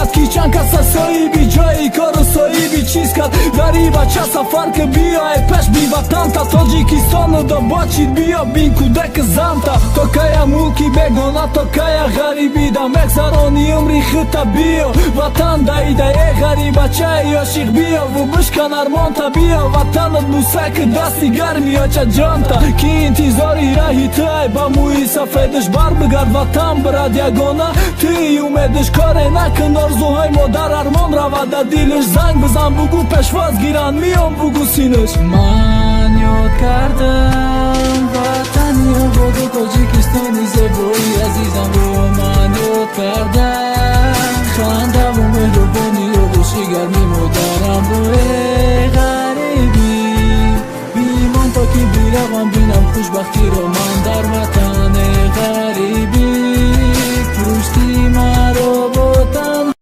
кард, ки чанд каса соҳиби ҷои кору соҳиби чиз кард. Дари бача сафар ки, биё, ай пеш би ватанта, Тоҷикистону да бочид, биё бин кӯдаки занта. То кая мулки бегона, то кая ғарибӣ да мегзарони умри хита? Биё, ватан даида, э ғарибачаи ошиқ, биё ву бишкан армонта. Биё, ватанат бусаки дасти гарми очаҷонта, ки интизори раҳи тай ба мӯи сафедаш. Барбигард, ватан бирад, ягона тии умедаш. Коре накун, орзуҳои модар армон равад да дилаш. Занг бизан, бугӯ, пешвоз гиранд, миён, бугӯ синаш. Ман ёд кардам ватани ободу Тоҷикистони зебои азизамро, ман ёд кардам.